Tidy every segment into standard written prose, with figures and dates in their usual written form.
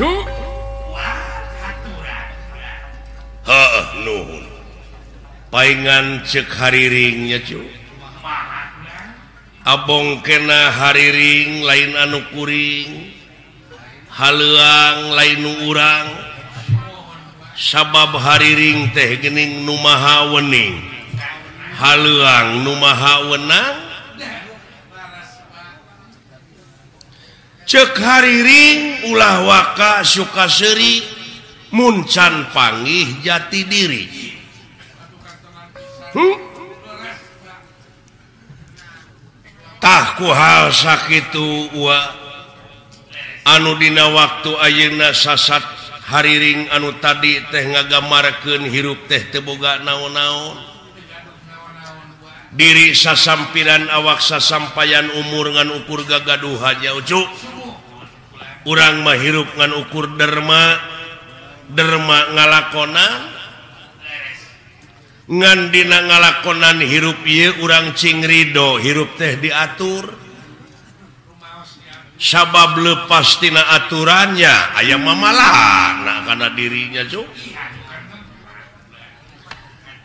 Cu heuh nuhun paingan ceuk hariringnya cu abong kena hariring lain anu kuring haleuang lain nu urang sabab hariring teh geuning nu maha wening haleuang nu maha wenang ceuk hariring ulah waka suka seuri mun can panggih jati diri. Tah ku hal sakitu wa anu dina waktu ayeuna sasat hariring anu tadi teh ngagamarkeun hirup teh teu boga naon-naon diri sasampiran awak sasampayan umur ngan ukur gagaduhan nya ucu urang mah hirup ngan ukur derma derma ngalakonan ngan dina ngalakonan hirup ieu urang cing ridho hirup teh diatur sabab lepas tina aturannya aya mamalahna kana dirinya cuk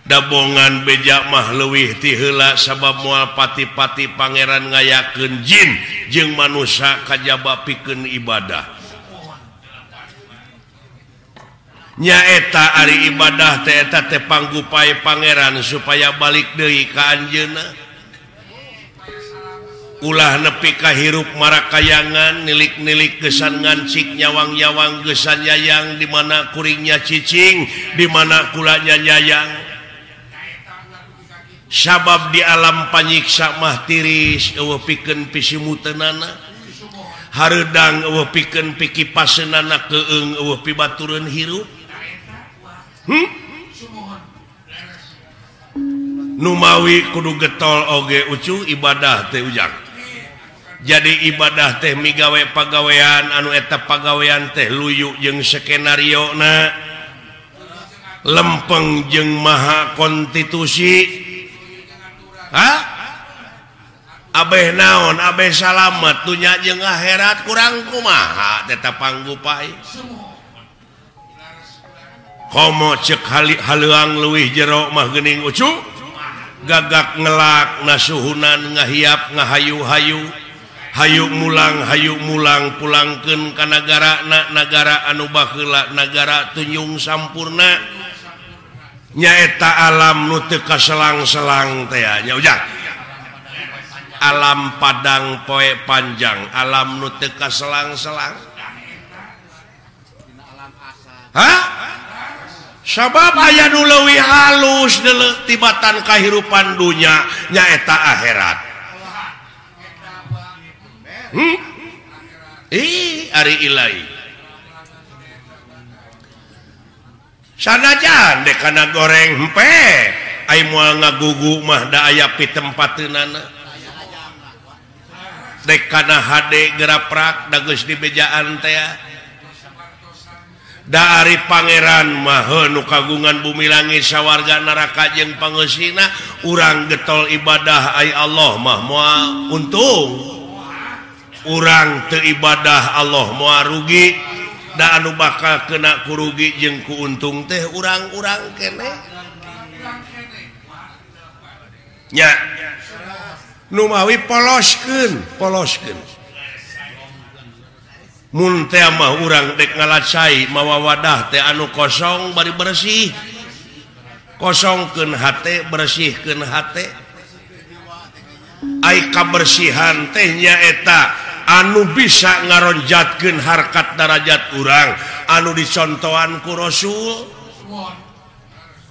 dabongan beja mah leuwih ti heula sabab moal pati-pati pangeran ngayakeun jin jeung manusia kajaba pikeun ibadah nyaeta ari ibadah teh eta teh panggupai pangeran supaya balik deui ka anjeunna ulah nepi ka hirup marakayangan nilik-nilik gesan ngancik nyawang-nyawang gesan yayang di mana kuringnya cicing di mana kulanya nyayang sabab di alam panyiksa mah tiris eueuh pikeun pisimuteunana hareudang eueuh pikeun pikipaseunana keung eueuh pibatureun hirup. Numawi kudu getol oge ucu ibadah teh ujang. Jadi ibadah teh migawe pagawean anu eta pagawean teh luyu jeung skenario na lempeng jeung maha konstitusi. Hah? Abeh naon abeh salamet dunya jeung akhirat kurang kumaha teh panggupai. Komo cek haleuang leuwih jero mah geuning ucu gagak ngelak nasuhunan ngahiap ngahayu-hayu hayu mulang pulangkeun ka nagarana nagara anu baheula nagara tunjung sampurna nyaeta alam nu teu kaselang-selang teh nya ujang alam padang poe panjang alam nu teu kaselang-selang. Hah? Sabab aya nu leuwih halus tibatan kahirupan dunya nyaeta akhirat. Ih, ari ilahi. Sanajan dek kana goreng hempe, ai moal ngagugu mah da aya pitempateunana. Dek kana hade geraprak da geus dibejaan teh. Da ari pangeran mah nu kagungan bumi langit sawarga neraka jeung pangeusina urang getol ibadah ai Allah mah moal untung urang teu ibadah Allah moal rugi da anu bakal kena kurugi jeung ku untung teh urang-urang keneh nya numawi poloskeun poloskeun mun teh mah urang dek ngalacai mawa wadah teh anu kosong bari bersih kosongkeun hate bersihkeun hate ai kabersihan teh nyaeta anu bisa ngaronjatkeun harkat darajat urang anu dicontohan ku Rasul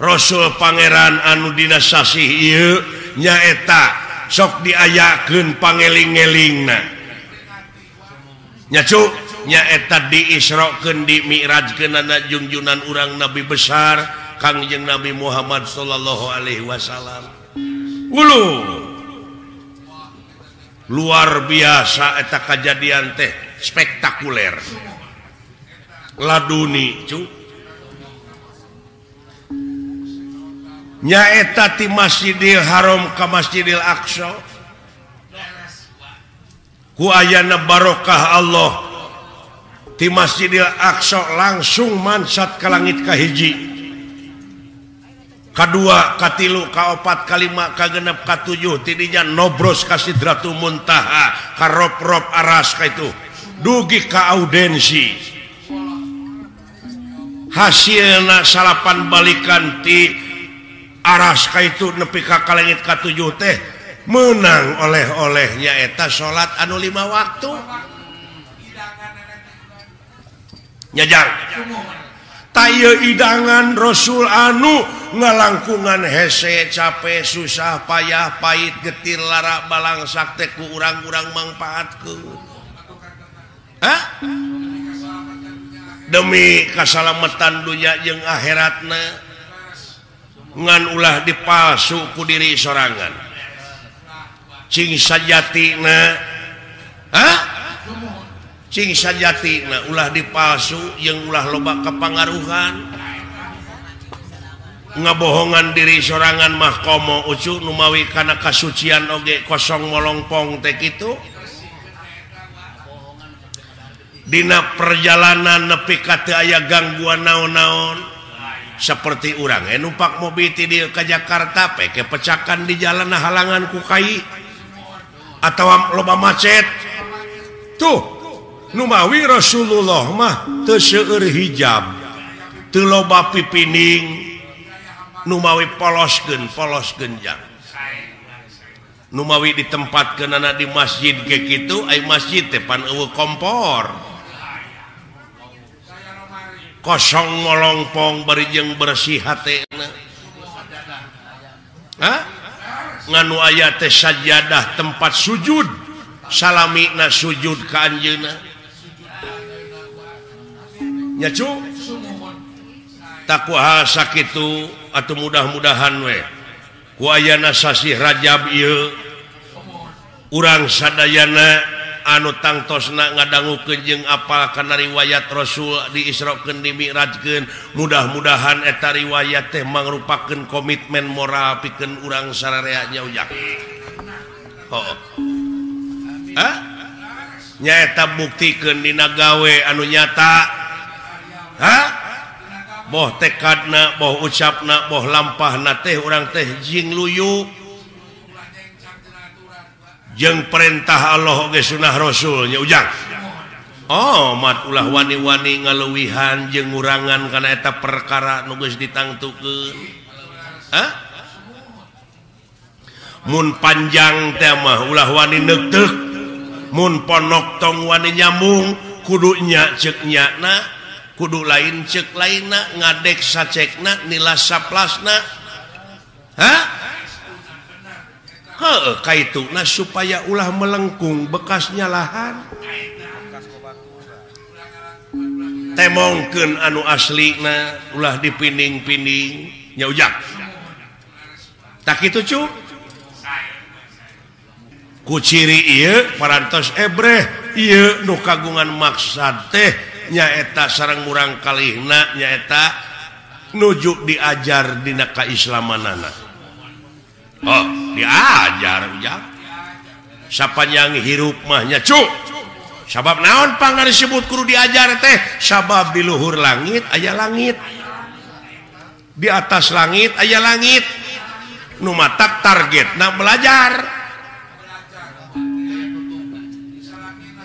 Rasul pangeran anu dina sasih ieu nyaeta sok diayakeun pangeling-elingna nya cu nyaeta diisrokeun di mi'rajkeunana jungjunan urang nabi besar Kangjeng Nabi Muhammad sallallahu alaihi wasallam. Ulu luar biasa eta kajadian teh spektakuler laduni cu nyaeta ti Masjidil Haram ka Masjidil Aqsa ku ayana barokah Allah Di Masjidil Aqsa langsung mansat ka langit kahiji. Kadua, katilu, kaopat, kalima, kagenep, katujuh, tidinya nobros ka Sidratul Muntaha, ka rob-rob aras ka itu. Dugi ka audensi. Hasilna salapan balikan ti aras ka itu nepi ka kalengit katujuh teh menang oleh-olehnya eta salat anu 5 waktu. Nyajang. Taya idangan Rasul anu ngalangkungan hese capek susah payah pahit getir lara balangsak teh ku urang-urang mangpaatkeun. Hah? Demi kasalamatan dunya jeung akhiratna ngan ulah dipalsu ku diri sorangan. Cing sajatina, hah? Cing sajatina ulah dipalsu jeung ulah loba kepangaruhan. Ngabohongan diri sorangan mah komo ucu numawi kana kasucian oge kosong molongpong teh kitu. Dina perjalanan nepi ka teu aya gangguan naon-naon seperti urang numpak mobil ti dieu ka Jakarta peke pecakan di jalan halangan ku kai atawa loba macet tuh numawi Rasulullah mah teu seueur hijab teu loba pipining numawi poloskeun polos genjang numawi ditempatkeunana di masjid ge kitu ai masjid teh pan eueuh kompor kosong molongpong bari jeung bersih hatena. Hah? Nganu aya teh sajadah tempat sujud salamina sujud ka anjeunna. Nya cu taku hal sakitu atuh mudah-mudahan we ku ayana sasih Rajab ieu urang sadayana anu tangtosna ngadangukeun jeung apal kana riwayat Rasul diisrokeun dimi'rajkeun mudah-mudahan eta riwayat teh mangrupakeun komitmen moral pikeun urang sararea nya ujang. Heuh. Hah? Nyaeta buktikeun dina gawe anu nyata. Hah? Boh tekadna, boh ucapna, boh lampahna teh urang teh jing luyu jeung perintah Allah oge sunah Rasulnya ujang. Oh, mat ulah wani-wani ngaluwihan jeung ngurangan kana eta perkara nu geus ditangtukeun. Hah? Mun panjang teh mah ulah wani neukteuk, mun ponok tong wani nyambung, kudu nya ceuk nyana, kudu lain ceuk lainna, ngadek sacekna, nilas saplasna. Hah? Heuh, kaituna supaya ulah melengkung bekasnya lahan. Temongkeun anu aslina ulah dipining-pining nya ujang. Tak kitu cu? Ku ciri ieu parantos ebreh ieu nu kagungan maksad teh nyaeta sareng murang kalihna nyaeta nuju diajar dina kaislamanana. Oh, diajar ujang. Sapanjang hirup mah nya cu. Sabab naon pangna disebut kudu diajar teh? Sabab di luhur langit aya langit. Di atas langit aya langit. Nu matak targetna belajar.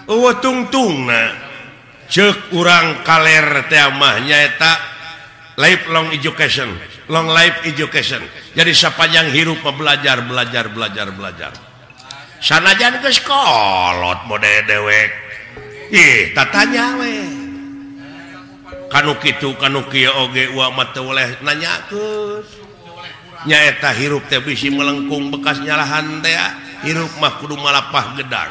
Eueuh tungtungna ceuk urang kaler teh mah nyaeta lifelong education, long life education. Jadi sepanjang hirup belajar, belajar, belajar, belajar. Sanajan geus kolot model dewek. Ih, tatanya we. Kanu kitu kanu kieu oge uang mah teu boleh nanyakeun. Nyaeta hirup teh bisi melengkung bekas nyalahan teh, hirup mah kudu malapah gedang.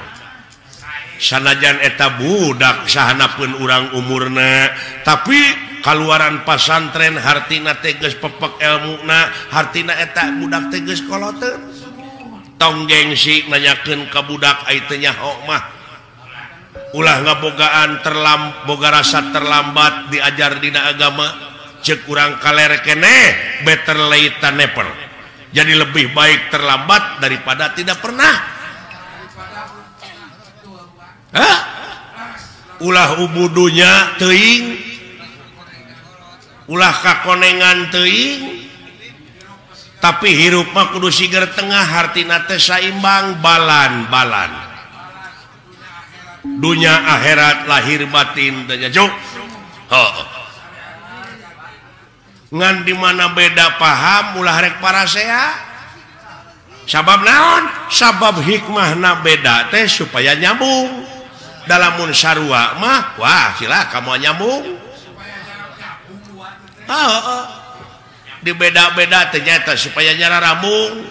Sanajan eta budak sahanapeun urang umurna, tapi kaluaran pasantren hartina teh geus pepek elmuna, hartina eta budak teh geus koloteun. Tong gengsi nanyakeun ka budak ai teu nyaho mah. Ulah ngabogaan boga rasa terlambat diajar dina agama, ceuk urang kaler keneh better late than never. Jadi lebih baik terlambat daripada tidak pernah. Hah? Ulah ubudunya teuing, ulah kakonengan teuing, tapi hirup mah kudu siger tengah, hartina teh saimbang balan-balan. Dunya akhirat lahir batin teh nya cuk. Heuh. Ngan di mana beda paham ulah rek parasea. Sabab naon? Sabab hikmahna beda teh supaya nyambung. Dalamun sarua mah wah silaka moal nyambung. Heeh. Di beda-beda teh nyaeta supaya nyararambung.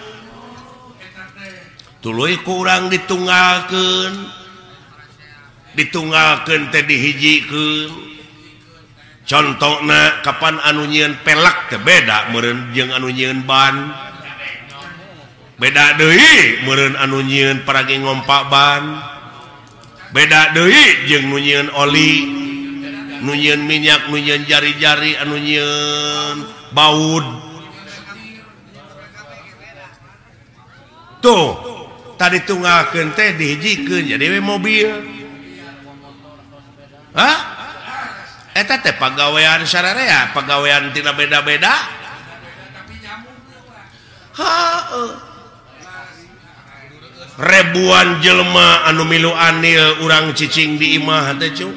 Tuluy ku urang ditunggalkeun. Ditunggalkeun teh dihijikeun. Contona kapan anu nyieun pelek teh beda meureun jeung anu nyieun ban. Beda deui meureun anu nyieun paragi ngompak ban. Beda deui jeung nu nyieun oli, nu nyieun minyak, nu nyieun jari-jari, anu nyieun baud. Tuh, tadi tunggalkeun teh dihijikeun jadi we mobil. Hah? Eta teh pagawean sararea, pagawean tina beda-beda. Heuh. Ribuan jelema anu milu anil urang cicing di imah teh cu.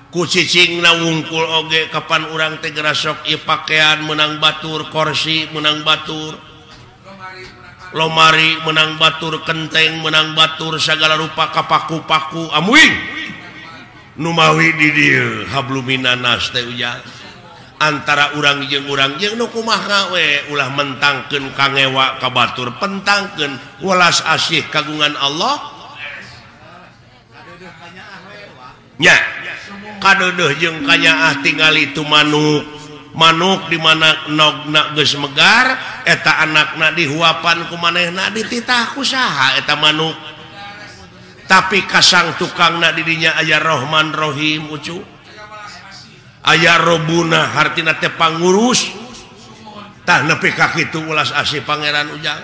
Ku cicingna wungkul oge kapan urang teh gerasok ieu pakaian meunang batur, kursi meunang batur, lomari meunang batur, kenteng meunang batur, sagala rupa kapaku-paku amuing. Nu mawi di dieu habluminanas teh ujang. Antara urang jeung nu kumaha we ulah mentangkeun kangewa ka batur, pentangkeun welas asih kagungan Allah. Nya kadeudeuh jeung kanyaah tingali tu manuk. Manuk di mana nogna geus megar eta anakna dihuapan ku manehna dititah ku saha eta manuk. Tapi kasang tukangna di dinya aya Rahman Rahim ucu. Aya robuna hartina teh pangurus. Tah nepi ka kitu ulas asih pangeran ujang.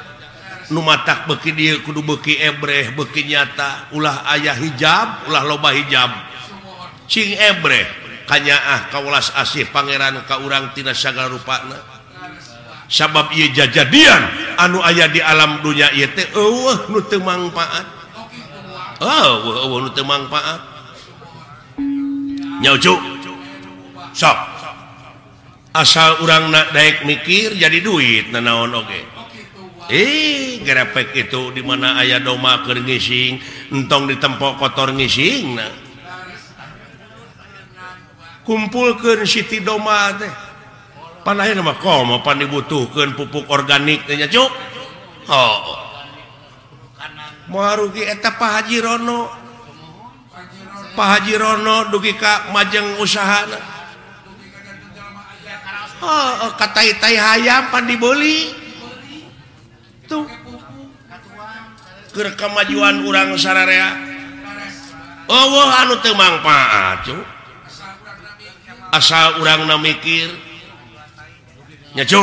Nu matak beuki dieu kudu beuki ebreh beuki nyata, ulah aya hijab, ulah loba hijab. Cing ebreh kanyaah ka ulas asih pangeran ka urang tina sagala rupana. Sabab ieu jajadian anu aya di alam dunya ieu teh eueuh nu teu mangpaat. Oh, eueuh nu teu mangpaat. Nya ucu. Sok asal urang nak daek mikir jadi duit nanaon oge. Gerepek itu di mana aya doma keur ngising, entong ditempok kotor ngising nah. Kumpulkeun siti doma teh. Pan ayeuna mah komo pan dibutuhkeun pupuk organik teh nya cuk. Oh. Moal rugi eta Pak Haji Rono. Pak Haji Rono dugi ka majeng usahana. Oh, katai-tai hayam pan dibeli. Tuh. Keur kamajuan urang sararea. Eueuh anu teu mangpaat, cu. Asal urangna mikir. Nya, cu.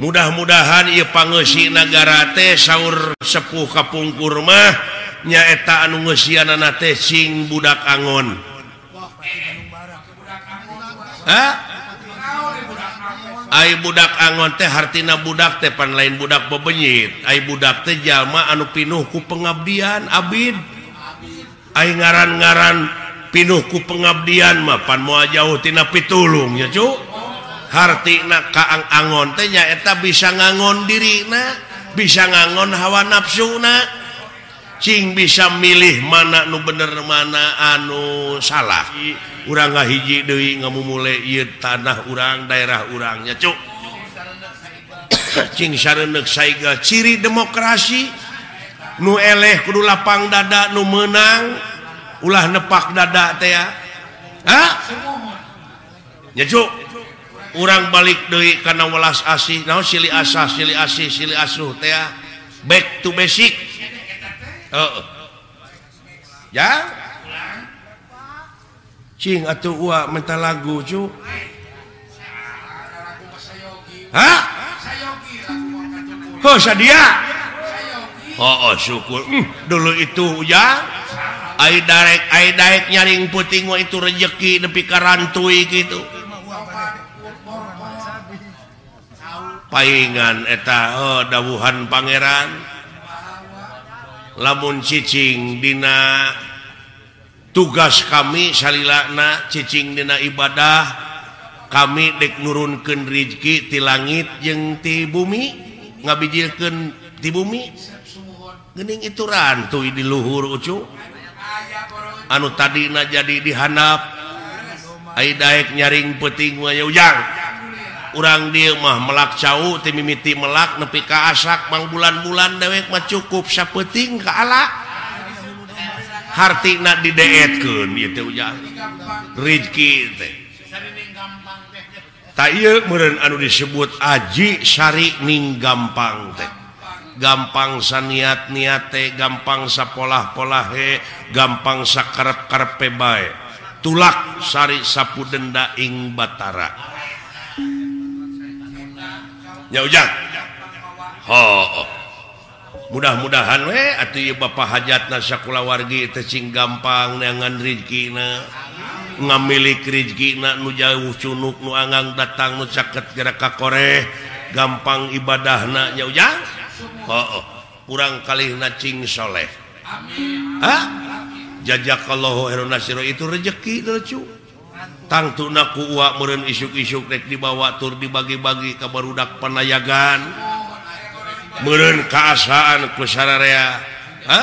Mudah-mudahan ieu pangeusi nagara teh saur sepuh kapungkur mah nyaeta anu ngeusianana teh sing budak angon. Hah? Ai budak angon teh hartina budak teh pan lain budak bebenyit. Ai budak teh jalma anu pinuh ku pengabdian abid. Ai ngaran-ngaran pinuh ku pengabdian mah pan moal jauh tina pitulung nya cu. Hartina kaang angon teh nyaeta bisa ngangon dirina, bisa ngangon hawa nafsuna. Cing bisa milih mana nu bener mana anu salah. Urang ngahiji deui ngamumule ieu tanah urang, daerah urang nya cuk. Cing sareundeuk saiga ciri demokrasi nu eleh kudu lapang dada, nu meunang ulah nepak dada teh ya. Hah? Nya cuk. Urang balik deui kana welas asih, naon silih asah, silih asih, silih asuh teh ya. Back to basic. Heeh. Ya. Cing atuh ua minta lagu cu. Hah? Heuh sadia. Oh, syukur. Dulu itu ujang ai daek nyaring peuting mah itu rejeki nepi ka rantui kitu. Paingan eta oh, dawuhan pangeran lamun cicing dina tugas kami salilana cicing dina ibadah kami dek nurunkeun rezeki ti langit jeung ti bumi ngabijilkeun ti bumi geuning itu rantui di luhur ucu anu tadina jadi dihandap ai daek nyaring peuting mah ujang urang dieu mah melak cau ti mimiti melak nepi ka asak mang bulan-bulan dewek mah cukup sapeuting ka ala hartina dideetkeun ieu teh ujang rezeki teh ta ieu meureun anu disebut aji sari ning gampang teh gampang saniat-niat teh gampang sapolah-polahe gampang sakarep-karepe bae tulak sari sapu denda ing batara ya ujang ho mudah-mudahan we atuh ieu bapa hajatna sakulawargi teh cing gampang neangan rezekina ngamilik rezekina nu jauh cunuk nu anggang datang nu caket gerak ka koreh gampang ibadahna nya ujang ho kurang kalihna cing soleh amin ha jazakallahu khairan nasiro itu rezeki lucu tangtuna ku uak meureun isuk-isuk rek dibawa tur dibagi-bagi ka barudak panayagan meureun kaasaan ku sararea ha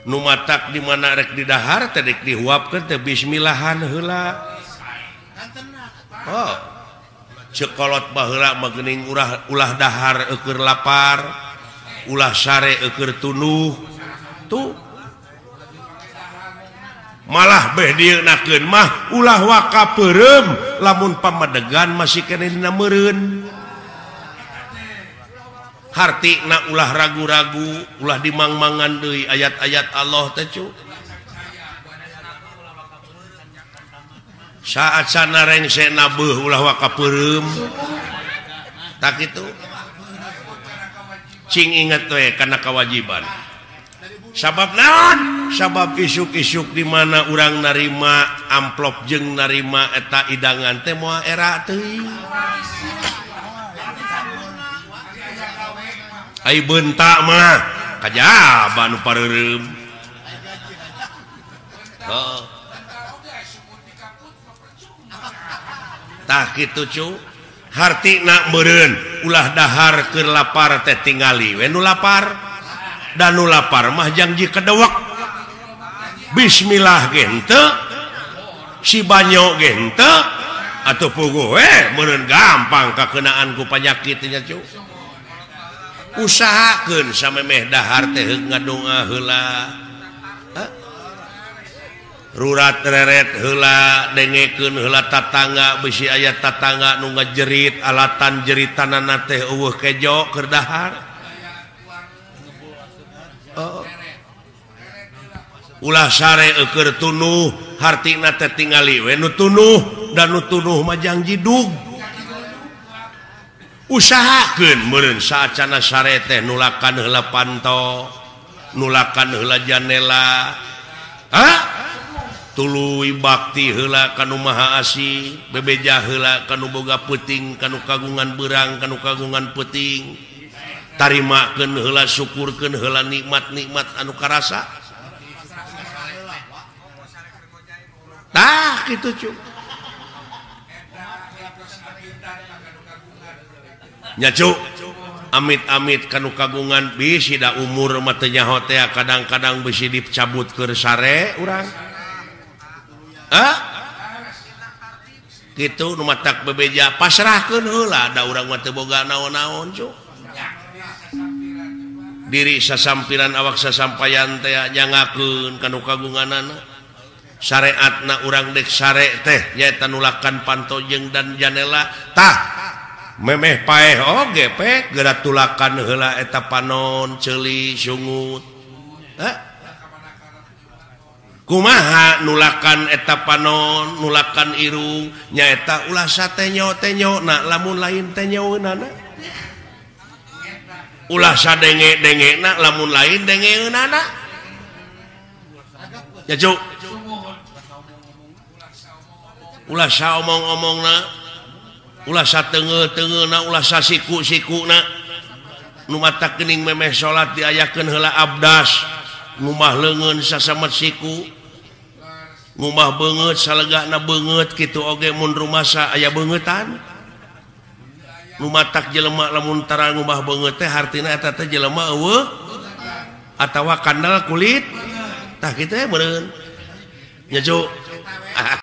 nu matak di mana rek didahar teh rek dihuapkeun teh bismillahan heula oh cekolot baheula mah geuning ulah dahar eueur lapar ulah sare eueur tunuh tuh malah beh dieunakeun mah ulah waka peureum lamun pamadegan masih keneh dina meureun hartina ulah ragu-ragu ulah dimangmangan deui ayat-ayat Allah teh cu saat sana rengse nabeuh ulah waka peureum tak kitu cing inget we kana kewajiban sabab naon sabab isuk-isuk di mana urang narima amplop jeung narima eta idangan teh moal era teuing ai beunta mah kajaba nu pareureum heuh tah kitu cu hartina meureun ulah dahar keur lapar teh tingali we nu lapar dan nu lapar mah jangji kedewek bismillah ge henteu si banyo ge henteu atuh puguh we meureun gampang kakeunaan ku panyakit nya cu usahakeun samemeh dahar teh heug ngadonga heula rurat reret heula dengekeun heula tatangga bisi aya tatangga nu ngajerit alatan jeritanana teh eueuh kejo keur dahar. Oh. Ulah sare eueur tunuh hartina teh tingali we nu tunuh dan nu tunuh mah jang jidug. Usahakeun meureun saacana sare teh nulakan heula panto, nulakan heula janela. Hah? Tuluy bakti heula ka nu Maha Asih, bebeja heula ka nu boga peuting, ka nu kagungan beurang, ka nu kagungan peuting. Tarimakeun heula syukurkeun heula nikmat-nikmat anu karasa. Tah kitu cu. Nya cu, amit-amit kanu kagungan bisi da umur mah teu nyaho teh kadang-kadang bisi dicabut keur sare urang. Hah? Kitu nu matak bebeja pasrahkeun heula da urang mah teu boga naon-naon cu. Diri sasampiran awak sasampayan teh nyangakeun kanu kagunganana. Syariatna urang dek sare teh nyaeta nulakan panto jeung dan janela tah memeh paeh oge pe geura tulakan heula eta panon ceuli sungut. Hah? Kumaha nulakan eta panon nulakan irung nyaeta ulah satenyo-tenyo na lamun lain tenyoeunana. Ulah sadenge-dengena lamun lain dengeunana. Ya cuk. Ulah saomong-omongna, ulah sateungeul-teungeulna, ulah sasiku-sikuna. Nu mata geuning memeh salat diayakeun heula abdas, ngumah leungeun sasamet siku. Ngumah beungeut salegana beungeut kitu oge mun rumasa aya beungeutan. Nu matak jelema lamun tara ngumah beungeut teh hartina eta teh jelema eueuh atawa kandel kulit. Tah kitu meureun. Nya cuk.